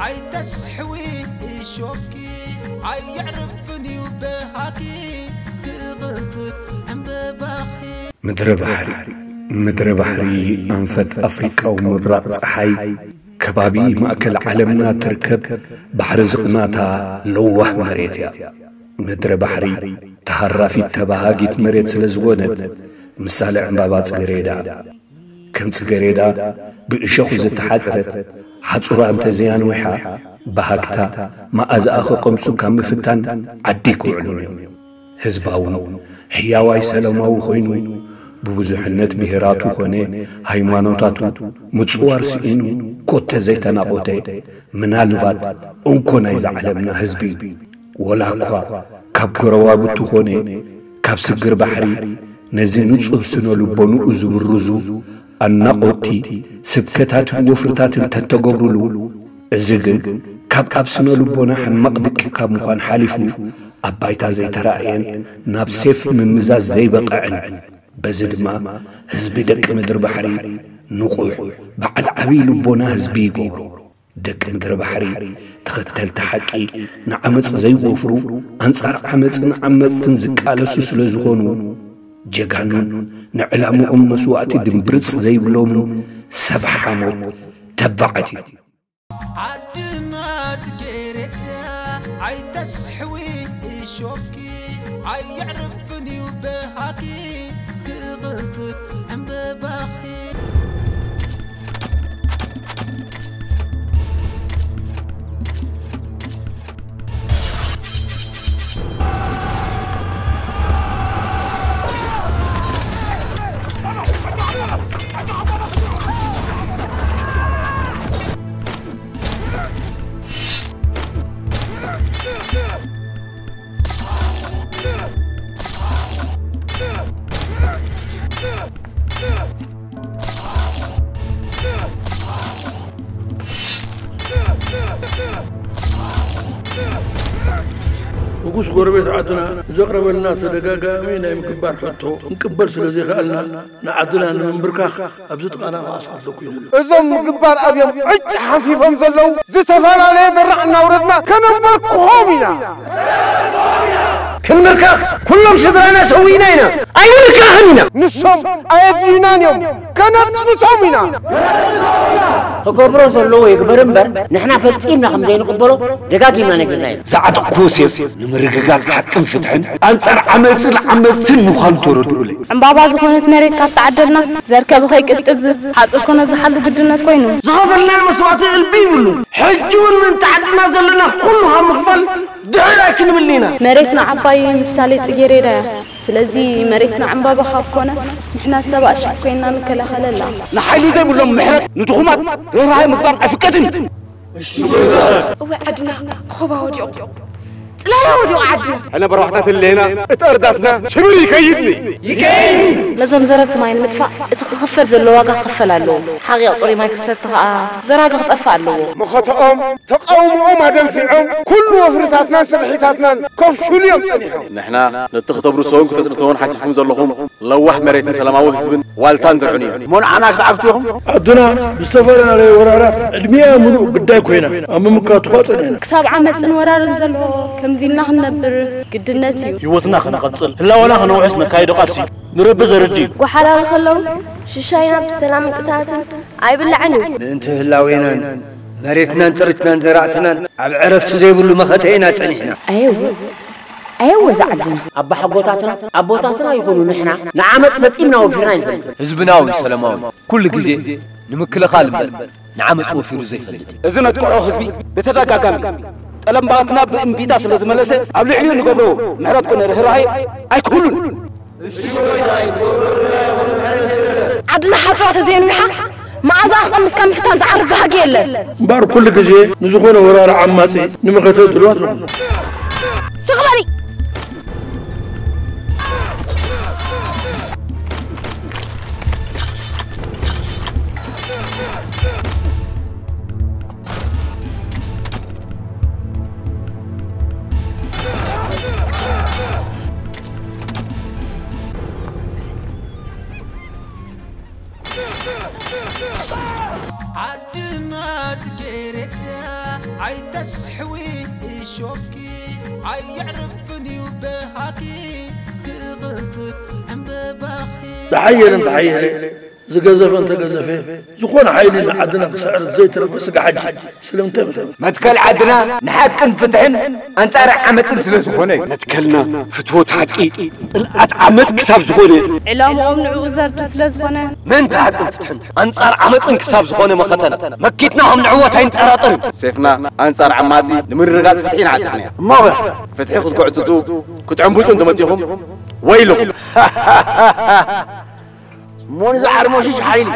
ኣይተስሕዊ እሾኪ ኣየዕርፍን እዩ በሃኪ ክቕንጥብ ዕምበባኺ። ምድረ ባሕሪ ምድረ ባሕሪ ኣንፈት ኣፍሪቃዊ ምብራቕ ጸሓይ ከባቢ ማእከል ዓለምና ትርከብ ባሕሪ ዝቕናታ ለዋህ መሬት እያ። ምድረ ባሕሪ ተሃራፊት ተባሃጊት መሬት ስለ ዝኾነት ምሳሌ ዕምባባ ጽጌሬዳ ከም ጽጌሬዳ ብእሸኹ ዝተሓጽረት ሓጹራ እንተዘያንዊሓ ብሃግታ መኣዛኣ ክቐምሱ ካብ ምፍታን ዓዲ ኣይክውዕሉን እዮም። ህዝባውን ሕያዋይ ሰላማዊ ኮይኑ ብብዙሕነት ብሄራቱ ኾነ ሃይማኖታቱ ምጽዋር ስኢኑ ኮተ ዘይተናቖተ ምናልባት እንኮ ናይዛ ዓለምና ህዝቢ እዩ። ወላ እኳ ካብ ጎረባብቱ ኾነ ካብ ስግር ባሕሪ ነዚ ንጹህ ስነ ልቦንኡ ዝብርዙ ኣናቖቲ ስብከታትን ወፍርታትን ተተገብሩሉ፣ እዚ ግን ካብ ኣብ ስነ ልቦና ሕማቕ ድቂ ካብ ምዃን ሓሊፉ ኣብ ባይታ ዘይተራእየን ናብ ሴፍ ምምዛዝ ዘይበቕዕን፣ በዚ ድማ ህዝቢ ደቂ ምድሪ ባሕሪ ንቑሕ በዓል ዓብዪ ልቦና ህዝቢ ይገብሮ። ደቂ ምድሪ ባሕሪ ተኸተልቲ ሓቂ ንዓመፅ ዘይወፍሩ፣ ኣንፃር ዓመፅን ዓመፅትን ዝቃለሱ ስለ ዝኾኑ ጀጋኑን ንዕላምኦም መስዋእቲ ድምብርፅ ዘይብሎምን ሰብ ሓሞት ተባዓት እዩ። ዓድና ጽጌረዳ ኣይተስሕዊ እሾኪ ኣየዕርፍን እዩ በሃኪ ክቕንጥብ ዕምበባኺ። ንጉስ ጎረቤት ዓድና ዘቕረበልና ተደጋጋሚ ናይ ምግባር ሕቶ ክንቅበል ስለ ዘይከኣልና፣ ንዓድና ንምንብርካኽ ኣብዚ ጥቓና ክኣስር ኣለኩ ኢሉ። እዞም ምግባር ኣብዮም ዕጭ ሓንፊፎም ዘለዉ ዝተፈላለየ ደራዕ እናውረድና ከነንበርክኾም ኢና። ክንብርከኽ ኩሎም ስድራና ሰዊእና ኢና፣ ኣይንብርከኽን ኢና። ንሶም ኣየድልዩናን እዮም፣ ከነጽንቶም ኢና። ክገብሮ ዘለዎ ይግበር እምበር፣ ንሕና ፈጺምና ከም ዘይንቕበሎ ደጋጊምና ነጊርና ኢና። ዝዓጠቕክዎ ሴፍ ንምርግጋጽ ሓቅን ፍትሕን ኣንጻር ዓመጽን ዓመጽትን ምዃኑ ተረድኡለይ። ዕምባባ ዝኾነት መሬት ካብ ተዓደልና፣ ዘር ከብኸይ ቅጥብ፣ ሓጹር ከነብዝሓሉ ግድነት ኮይኑ። ዝኸፈልናዮ መስዋእቲ እልቢ ይብሉን። ሕጂ እውን ምእንቲ ዓድና ዘለና ኩሉ ካብ ምኽፋል ድሕር ኣይክንብልን ኢና። መሬትና ዓባይ ምሳሌ ጽጌሬዳ እያ። ስለዚ መሬትና ዕምባባ ካብ ኮነ፣ ንሕና ሰብ ኣሽፍ ኮይንና ንከላኸለላ። ንሓይሊ ዘይብሎም ምሕረት፣ ንድኹማት ርህራሄ ምግባር ኣይፍቀድን። እወ ዓድና ኹባ ወዲቑ፣ ጽላላ ወዲቑ ዓድና። ሕነ በርባሕታት ህሌና፣ እቲ ኣርዳትና ሽብር ይከይድኒ። ነዞም ዘረግቲ ማይ ንምጥፋእ እቲ ክኽፈል ዘሎ ዋጋ ክኽፈል ኣለዎ። ሓቒቕ ጥሩይ ማይ ክሰቲ ኸኣ ዘራጊ ክጠፍእ ኣለዎ። መኸተኦም ተቓውሞኦም ኣደንፊዖም ኩሉ ወፍርታትናን ስርሒታትናን ከፍሽሉ እዮም ጸኒሖም። ንሕና ነቲ ክተብርሶውን ክተጽንትዎን ሓሲብኩም ዘለኹም ለዋህ መሬትን ሰላማዊ ህዝብን ዋልታን ድርዑን እዩ። እሞ ንዓና ክትዓግቱ ኢኹም? ዓድና ብዝተፈላለየ ወራራት ዕድሚኣ ምሉእ ግዳይ ኮይና ኣብ ምምካቱ ኸኣ ጸኒሕና። ክሳብ ዓመጽን ወራርን ዘሎ ከምዚ ኢልና ክንነብር ግድነት እዩ። ህይወትና ከነቐጽል፣ ህላወና ከነውሕስ ነካይዶ ቃልሲ ንረቢ ዘርድእ እዩ። ጓሓላሉ ከለዉ ሽሻይና ብሰላምን ቅሳነትን ኣይብላዕን እዩ። ምእንቲ ህላዌናን መሬትናን ጥሪትናን ዘራእትናን ኣብ ዕረፍቲ ዘይብሉ መኸተ ኢና ጸኒሕና። ኣየወ ኣየወ እዛ ዓድና። ኣባሓጎታትና ኣቦታትና ይኹኑ ንሕና ንዓመጽ ፈጺምና ወፊርና ኣይንፈልጥን። ህዝብና እውን ሰላማዊ ኩሉ ግዜ ንምክልኻል እምበር ንዓመጽ ወፊሩ ዘይፈልጥ እዩ። እዚ ነጥቅዖ ህዝቢ ብተደጋጋሚ ጠለባትና ብእምቢታ ስለ ዝመለሰ ኣብ ልዕሊኡ ንገብሮ ምሕረት ኮነ ርህራሄ ኣይክህሉን። ዓድና ሓጽባ ተዘይንዊሓ መኣዛኣ ክቐምስ ካብ ምፍታን ዝዓርፍ ባህጊ የለን። እምበኣር ኩሉ ግዜ ንዝኾነ ወራሪ ዓማጺ ንመኸተ ድልዋት ንኹን። ስቕ በሊ! ዓድና ጽጌረዳ ኣይተስሕዊ እሾኪ ኣየዕርፍን እዩ በሃኪ ክቕንጥብ ዕምበባኺ ተሓየለ እንተሓየለ ዝገዘፈ እንተገዘፈ ዝኾነ ሓይሊ ንዓድና ክስዕር ዘይተረፈ ስጋ ሓጂ ስለምንታይ መስሎ መትከል ዓድና ንሓቅን ፍትሕን ኣንጻር ዓመፅን ስለ ዝኾነ እዩ። መትከልና ፍትወት ሓቂ ጥልኣት ዓመፅ ክሳብ ዝኾነ ዕላምኦም ንዕኡ ዘርድእ ስለ ዝኾነ ምእንቲ ሓቅን ፍትሕን ኣንጻር ዓመፅን ክሳብ ዝኾነ መኸተን መኪትና ከም ንዕወት ኣይንጠራጠርን። ሴፍና ኣንጻር ዓማጺ ንምርግጋጽ ፍትሒ ኢና ዓጢቕናዮ። እሞ ፍትሒ ክትጉዕጽጹ ክትዕንብጹ እንተመጺኹም ወይልኹም። እሞ ንዚ ዓርሞሽሽ ሓይሊ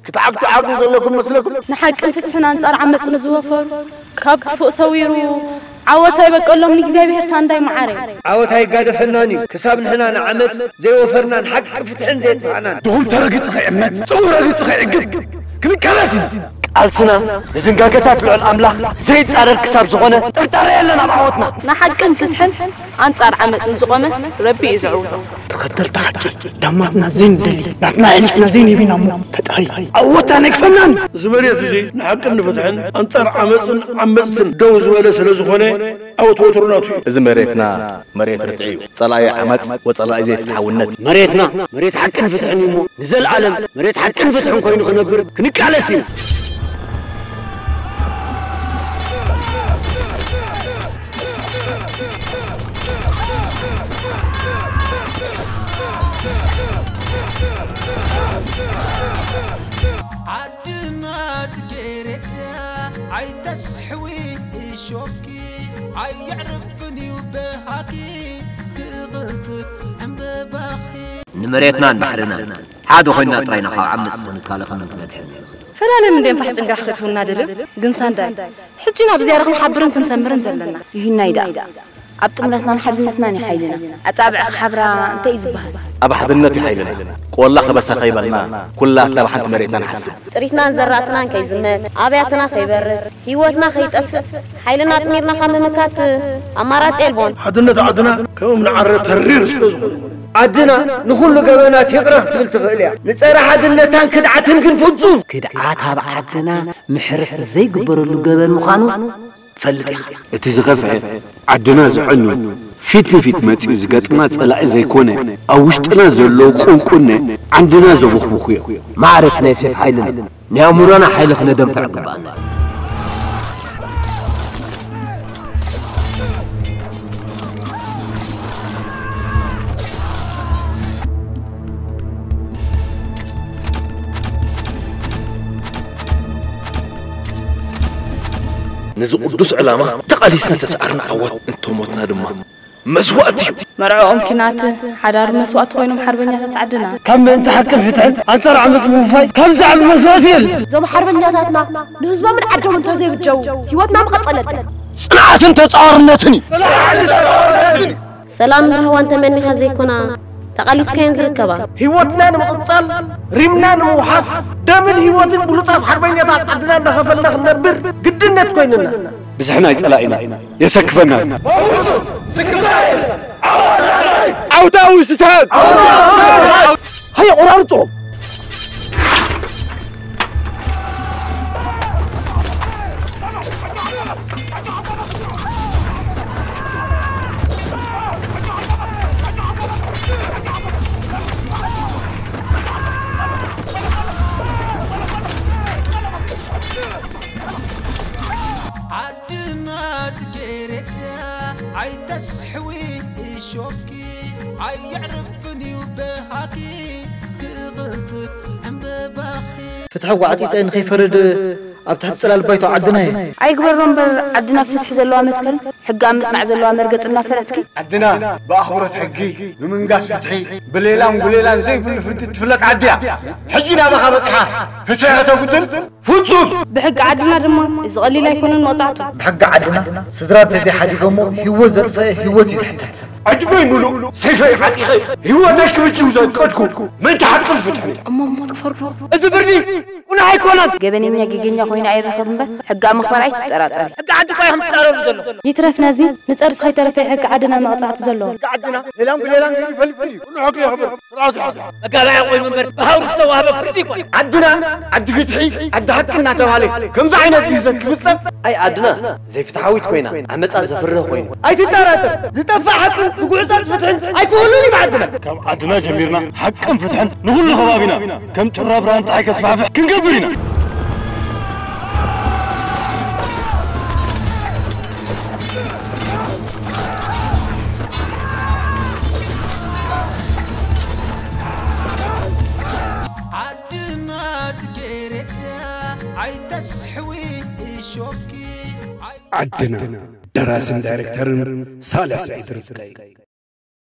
ክትዓግቱ ዓቕሚ ዘለኩም መስለኩም? ንሓቅን ፍትሕን ኣንጻር ዓመጽ ንዝወፈሩ ካብ ክፉእ ሰዊሩ ዓወት ኣይበቀሎም ንእግዚኣብሔር ሳንዳይ መዓረ። ዓወት ኣይጋደፈናን እዩ ክሳብ ንሕና ንዓመጽ ዘይወፈርናን ሓቂ ፍትሕን ዘየጥፋእናን። ድኹም ተረግጽ ከይዕመጽ ጽቡቕ ረግጽ ከይዕግብ ክንቃለስ ኢና። ቃልስና ንድንጋገታት ልዑል ኣምላኽ ዘይጻረር ክሳብ ዝኾነ ጥርጣረ የለን ኣብ ዓወትና። ንሓቅን ፍትሕን ኣንጻር ዓመጽ ንዝቖመ ረቢ እዩ ዘዕውቶ። ተኸተልቲ ሓቂ ዳማትና ዘይንደሊ ናትና ኣሕሊፍና ዘይንህብ ኢና እሞ ፈጣሪ ዓወትና ኣይክፈናን። እዚ መሬት እዚ ንሓቅን ንፍትሕን ኣንጻር ዓመጽን ዓመጽትን ደው ዝበለ ስለ ዝኾነ ዓወት ወትሩ ናቱ እዩ። እዚ መሬትና መሬት ርትዒ እዩ። ጸላኢ ዓመጽ ወጸላኢ ዘይፍትሓውነት እዩ። መሬትና መሬት ሓቅን ፍትሕን እዩ እሞ ንዘለኣለም መሬት ሓቅን ፍትሕን ኮይኑ ክነብር ክንቃለስ ኢና። ዓድና ጽጌረዳ ኣይተስሕዊ እሾኪ ኣየዕርፍን እዩ በሃኪ ክቕንጥብ ዕምበባኺ። ንመሬትናን ባሕርናን ሓደ ኮይንና ጥራይ ኢና ካብ ዓመጽ ክንከላኸልን ክንበድሕን ንኽእል። ፈላለም እንድዮም ፋሕ ጭንግራሕ ከእትውና ደልዮም ግን ሳንዳይ ሕጂ ናብ ዝያዳ ክንሓብርን ክንሰምርን ዘለና። ይህናይ ደኣ ኣብ ጥምረትናን ሓድነትናን እዩ ሓይልና። ኣጻብዕ ክሓብራ እንታይ እዩ ዝበሃል? ኣብ ሓድነት እዩ ሓይልና። ቆላ ከበሳ ከይበልና ኩላትና ብሓንቲ መሬትና ንሓስብ። ጥሪትናን ዘራእትናን ከይዝመት፣ ኣብያትና ከይበርስ፣ ህይወትና ከይጠፍእ ሓይልና ኣጥሚርና ካብ ምምካት ኣማራጺ የልቦን። ሓድነት ዓድና ከም እምኒ ዓረ ተሪር ስለ ዝኾነ። ዓድና ንኹሉ ገበናት ይቕረ ክትብል ትኽእል እያ። ንጸረ ሓድነታን ክድዓትን ግን ፍጹም። ክድዓት ኣብ ዓድና ምሕረት ዘይግበረሉ ገበን ምዃኑ ትፈልጥ ኢኻ። እቲ ዝኸፍአ ዓድና ዘዕኑ ፊት ንፊት መጺኡ ዝገጥማ ጸላኢ ዘይኮነ ኣብ ውሽጥና ዘሎ ቁንቁነ ዓንድና ዘቦኽቡኹ እዮም። ማዕረት ናይ ሴፍ ሓይልና ናይ ኣእምሮና ሓይሊ ክነደንፍዕ ግባኣና እዩ። ነዚ ቅዱስ ዕላማ ተቓሊስና ተሰዓርና ዓወት እንተሞትና ድማ መስዋእቲ እዩ። መርዕኦም ኪናት ሓዳር መስዋእቲ ኮይኖም ሓርበኛታት ዓድና። ካብ ምእንቲ ሓቅን ፍትሕን ኣንጻር ዓመጽ ምውፋይ ካብ ዝዓቢ መስዋእቲ የለን። እዞም ሓርበኛታትና ንህዝቦምን ዓዶምን እንተዘይብጀው ህይወትና ምቐጸለት። ጽንዓትን ተጻዋርነትን እዩ። ሰላምን ራህዋን ተመኒኻ ዘይኮና ተቓሊስካየን ዝርከባ። ህይወትና ንምቕጻል ሪምና ንምውሓስ ደምን ህይወትን ብሉጻት ሓርበኛታት ዓድና እንዳኸፈልና ክንነብር ግድነት ኮይንና። ብዝሒ ናይ ጸላኢና የሰክፈና። ዓውታ ውሽጥታት ሃየ ቆራርጾ። ዓድና ጽጌረዳ ኣይተስሕዊ እሾኪ ኣየዕርፍን እዩ በሃኪ ክቕንጥብ ዕምበባኺ። ፍትሒ ጓዕጺጸ ንኸይፈርድ ኣብ ትሕቲ ጽላል ባይቶ ዓድና እየ። ኣይግበሮ እምበር ዓድና ፍትሒ ዘለዋ መትከል ሕጊ ኣብ ምጽናዕ ዘለዋ መርገጽ እናፈለጥኪ። ዓድና ብኣኽብሮት ሕጊ ብምንጋስ ፍትሒ ብሌላን ጉሌላን ዘይብሉ ፍርዲ ትፍለጥ ዓዲ እያ። ሕጂ ናባኻ በጺሓ ፍትሒ ከተጉድል ፍጹም! ብሕጊ ዓድና ድማ እዚ ቀሊል ኣይኮነን መቕጻዕቱ። ብሕጊ ዓድና ስድራ እንተዘይሓዲጎሞ ህይወት ዘጥፈአ ህይወት እዩ ዝሕተት። ዕድመይ ምሉእ ሰይፈይ ዓጢቐ ህይወተይ ክብጅው ዘቀድኩ ምእንቲ ሓቅን ፍትሕን እየ። እሞ ሞት ክፈርዶ? እዚ ፍርዲ ቁኑዕ ኣይኮነን። ገበነኛ ጌገኛ ኮይኑ ኣይረኸብ እምበር ሕጊ ኣብ ምኽባር ኣይትጠራጠሪ። ሕጊ ዓዲ እኳ እዮም ዝጻረሩ ዘሎ። ይትረፍ ነዚ ንጸድፊ ከይተረፈ ሕጊ ዓድና መቕጻዕቲ ዘለዎ። ሕጊ ዓድና ሌላን ብሌላን ገይሩ ይፈልጥ እዩ። ኩሉ ሕጊ የኽብር። ስርዓት ይሓዝ። መጋባእያ ኮይኑ እምበር ብሃውሪ ዝተዋህበ ፍርዲ ይኮን። ዓድና ዓዲ ፍትሒ ዓዲ ሓቂ እናተባህለ ከምዚ ዓይነት ግህሰት ክፍጸም ኣይ ዓድና ዘይፍትሓዊት ኮይና ዓመፃ ዘፍርህ ኮይኑ ኣይትጠራጠር ዝጠፍእ ሓቅን ዝጉዕፀፅ ፍትሕን ኣይክህሉን እዩ ዓድና ካብ ዓድና ጀሚርና ሓቅን ፍትሕን ንኹሉ ከባቢና ከም ጭራ ብርሃን ፀሓይ ከስፋሕፍሕ ክንገብር ኢና ዓድና ጽጌረዳ ኣይተስሕዊ እሾኪ ዓድና ደራስን ዳይሬክተርን ሳልሕ ስዒድ ርዝቀይ